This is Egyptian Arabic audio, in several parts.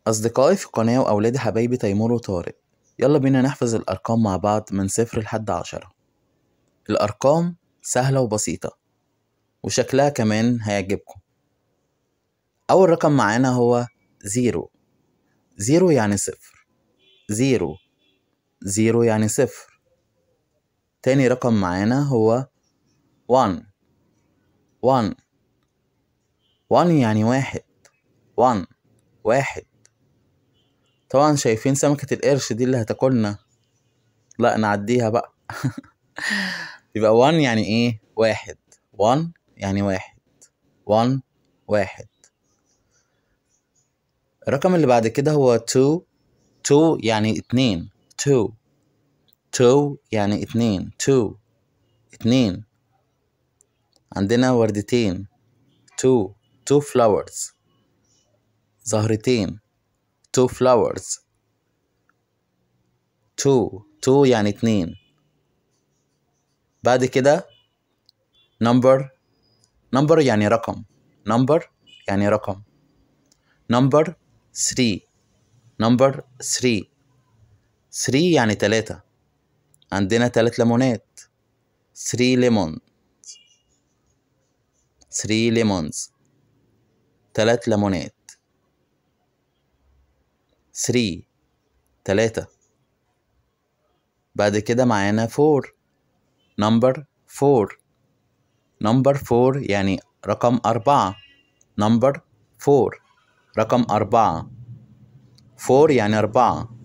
أصدقائي في القناة وأولادي حبايبي تيمور وطارق، يلا بينا نحفظ الأرقام مع بعض من 0 لحد 10. الأرقام سهلة وبسيطة وشكلها كمان هيعجبكم. أول رقم معانا هو 0. 0 يعني 0. 0 0 يعني 0. تاني رقم معانا هو 1. 1 1 يعني 1. 1 1. طبعا شايفين سمكة القرش دي اللي هتاكلنا، لا نعديها بقى. يبقى 1 يعني ايه؟ 1. 1 يعني 1. 1 1. الرقم اللي بعد كده هو 2. 2 يعني 2. 2 2 يعني 2. 2 2. عندنا وردتين، 2 2 flowers، زهرتين، 2 flowers. 2 2 يعني 2. بعد كده number. number يعني رقم. number يعني رقم. number 3. number 3. 3 يعني 3. عندنا 3 ليمونات، 3 lemon. 3 lemons، 3 ليمونات. 3 3. بعد كده معانا 4. number 4. number 4 يعني رقم 4. number 4 رقم 4. 4 يعني 4.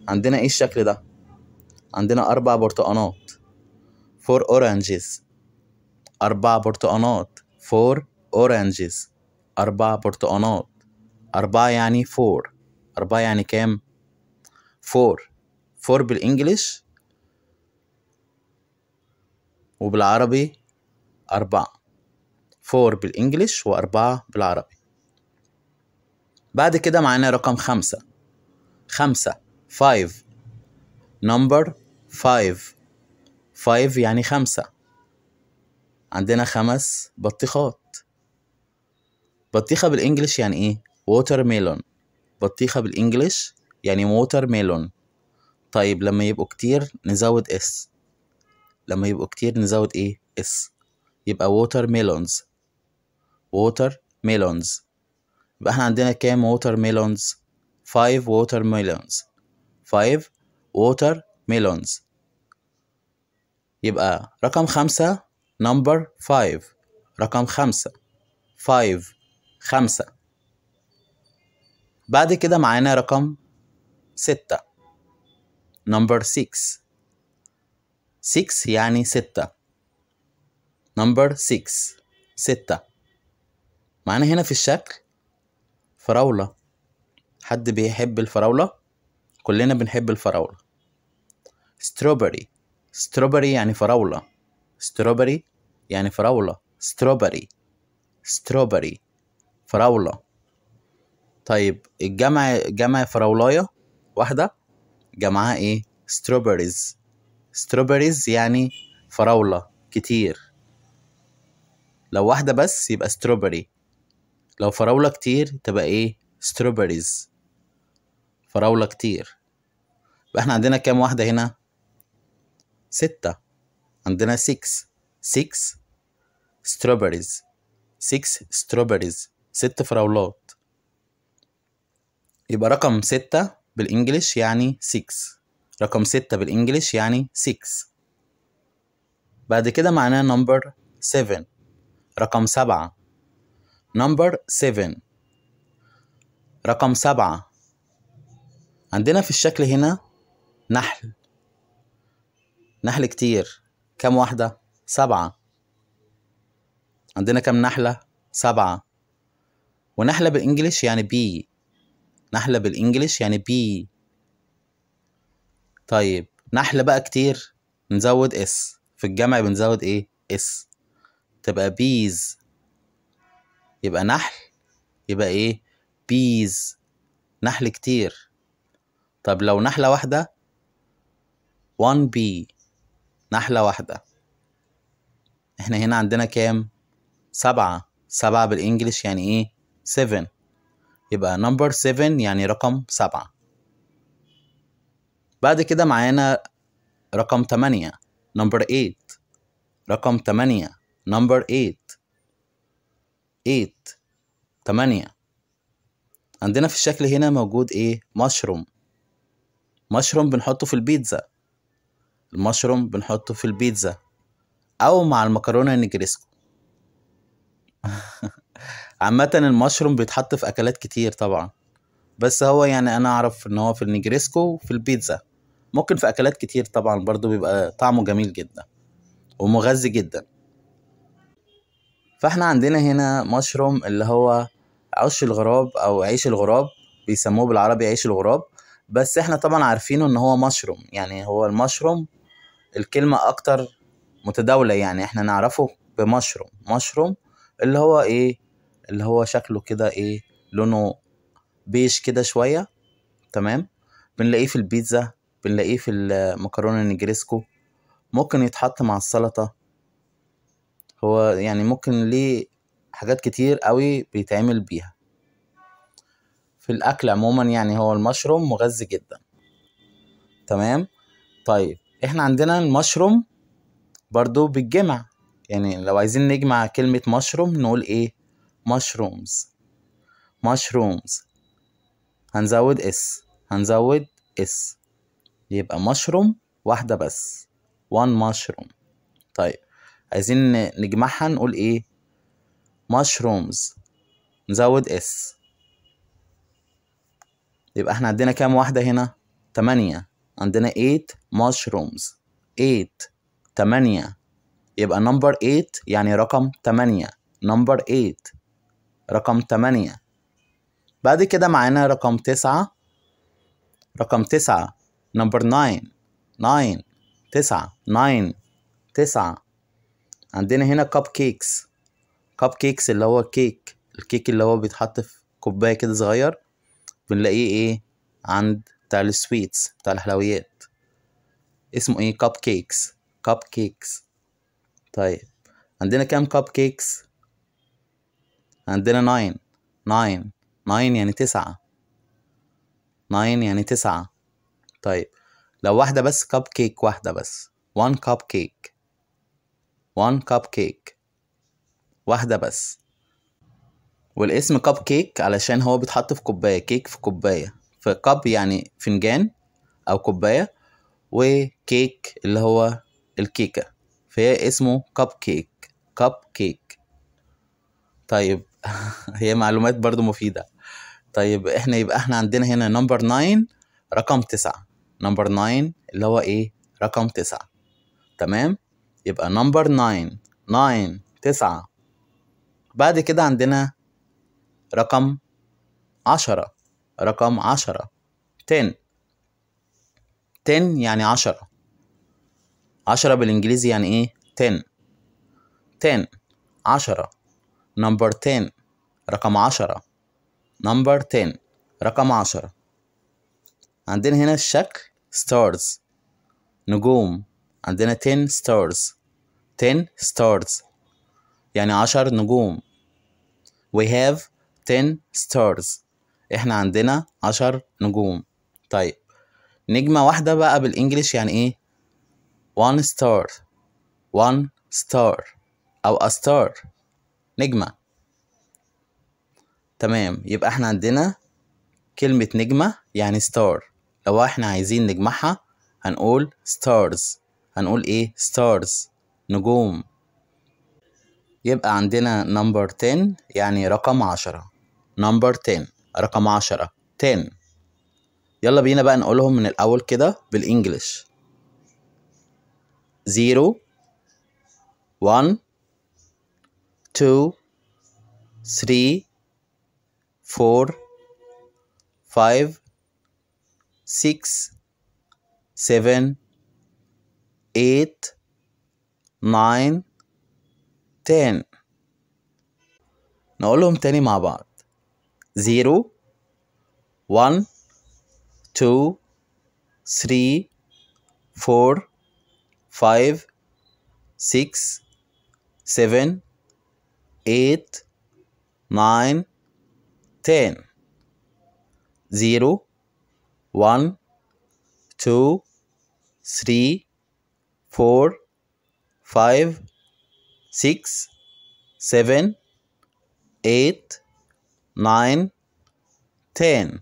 عندنا ايه الشكل ده؟ عندنا 4 برتقانات، 4 oranges. 4 برتقانات، 4 oranges. 4 برتقانات. 4 يعني 4. 4 يعني كام؟ 4. 4 بال English وبالعربي 4. 4 بال English و4 بالعربي. بعد كده معانا رقم 5. 5 5. number 5. 5 يعني 5. عندنا 5 بطيخات. بطيخة بال English يعني ايه؟ watermelon. بطيخة بال English يعني watermelon. طيب لما يبقوا كتير نزود s. لما يبقوا كتير نزود ايه؟ s. يبقى watermelons. watermelons. يبقى احنا عندنا كام watermelons؟ 5 watermelons. 5 watermelons. يبقى رقم 5 number 5. رقم 5 5 5. بعد كده معانا رقم 6. number 6. 6 يعني 6. number 6 6. معانا هنا في الشكل فراولة. حد بيحب الفراولة؟ كلنا بنحب الفراولة. strawberry. strawberry يعني فراولة. strawberry يعني فراولة. strawberry. strawberry فراولة. طيب الجمع، جمع فراولاية واحدة جمعها ايه؟ strawberries. strawberries يعني فراولة كتير. لو واحدة بس يبقى strawberry، لو فراولة كتير تبقى ايه؟ strawberries، فراولة كتير. يبقى احنا عندنا كام واحدة هنا؟ 6. عندنا 6. 6 strawberries. 6 strawberries، 6 فراولات. يبقى رقم 6 بال English يعني 6. رقم 6 بال English يعني 6. بعد كده معناه number 7. رقم 7. number 7. رقم 7. عندنا في الشكل هنا نحل. نحل كتير. كام واحدة؟ 7. عندنا كام نحلة؟ 7. ونحلة بال English يعني bee. نحلة بال English يعني bee. طيب نحلة بقى كتير نزود s. في الجمع بنزود ايه؟ s. تبقى bees. يبقى نحل يبقى ايه؟ bees، نحل كتير. طب لو نحلة واحدة 1 bee، نحلة واحدة. احنا هنا عندنا كام؟ 7. 7 بال English يعني ايه؟ 7. يبقى number 7 يعني رقم 7. بعد كده معانا رقم 8، number 8. رقم 8، number 8. 8 8. عندنا في الشكل هنا موجود ايه؟ mushroom. mushroom بنحطه في البيتزا. المشروم بنحطه في البيتزا او مع المكرونه النجريسكو. عامة المشروم بيتحط في اكلات كتير طبعا، بس هو يعني انا اعرف ان هو في النجريسكو وفي البيتزا، ممكن في اكلات كتير طبعا برضو، بيبقى طعمه جميل جدا ومغذي جدا. فاحنا عندنا هنا مشروم اللي هو عش الغراب او عيش الغراب، بيسموه بالعربي عيش الغراب، بس احنا طبعا عارفينه ان هو مشروم. يعني هو المشروم الكلمة اكتر متداولة، يعني احنا نعرفه ب mushroom. mushroom اللي هو ايه؟ اللي هو شكله كده ايه؟ لونه بيج كده شوية، تمام. بنلاقيه في البيتزا، بنلاقيه في المكرونة النجريسكو، ممكن يتحط مع السلطة. هو يعني ممكن ليه حاجات كتير قوي بيتعمل بيها في الأكل عموما. يعني هو المشروم مغذي جدا، تمام. طيب احنا عندنا المشروم برضو بالجمع، يعني لو عايزين نجمع كلمة مشروم نقول ايه؟ mushrooms. mushrooms هنزود s، هنزود s، يبقى مشروم واحدة بس، one mushroom. طيب عايزين نجمعها نقول ايه؟ mushrooms، نزود s. يبقى احنا عندنا كام واحدة هنا؟ 8. عندنا 8 mushrooms، 8 8. يبقى number 8 يعني رقم 8، number 8 رقم 8. بعد كده معانا رقم 9. رقم 9 number 9، 9 9 9 9. عندنا هنا cupcakes. cupcakes اللي هو كيك، الكيك اللي هو بيتحط في كوباية كده صغير، بنلاقيه ايه؟ عند بتاع ال sweets، بتاع الحلويات، اسمه ايه؟ cupcakes. cupcakes. طيب عندنا كام cupcakes؟ عندنا 9 9 9 يعني 9، 9 يعني 9. طيب لو واحدة بس كب كيك، واحدة بس، 1 cupcake، 1 cupcake، واحدة بس. والاسم كب كيك علشان هو بيتحط في كوباية، كيك في كوباية، ف cup يعني فنجان أو كوباية، وكيك اللي هو الكيكة، فهي اسمه cupcake. cupcake. طيب هي معلومات برضو مفيدة. طيب احنا يبقى احنا عندنا هنا number 9 رقم 9، number 9 اللي هو ايه؟ رقم 9، تمام. يبقى number 9 9 9. بعد كده عندنا رقم 10. رقم 10 10. 10 يعني 10. 10 بالانجليزي يعني ايه؟ 10. 10 10. number 10 رقم 10، number 10 رقم 10. عندنا هنا الشكل stars نجوم، عندنا 10 stars. 10 stars يعني 10 نجوم. we have 10 stars، احنا عندنا 10 نجوم. طيب نجمة واحدة بقى بال English يعني ايه؟ 1 star. 1 star او a star، نجمة، تمام. يبقى احنا عندنا كلمة نجمة يعني star، لو احنا عايزين نجمعها هنقول stars، هنقول ايه؟ stars نجوم. يبقى عندنا number 10 يعني رقم 10، number 10 رقم 10 10. يلا بينا بقى نقولهم من الأول كده بال English. 0 1 2 3 4 5 6 7 8 9 10. نقولهم تاني مع بعض. 0 1 2 3 4 5 6 7 8 9 10. 0 1 2 3 4 5 6 7 8 9 10.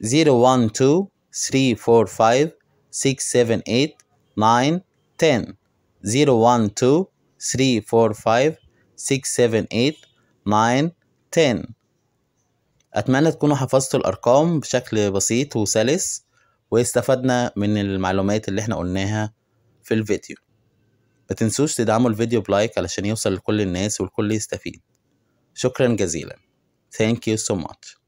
0 1 2 3 4 5 6 7 8 9 10. 0 1 2 3 4 5 6 7 8 9 10. أتمنى تكونوا حفظتوا الأرقام بشكل بسيط وسلس، واستفدنا من المعلومات اللي احنا قلناها في الفيديو. ما تنسوش تدعموا الفيديو ب like علشان يوصل لكل الناس والكل يستفيد. شكرا جزيلا. Thank you so much.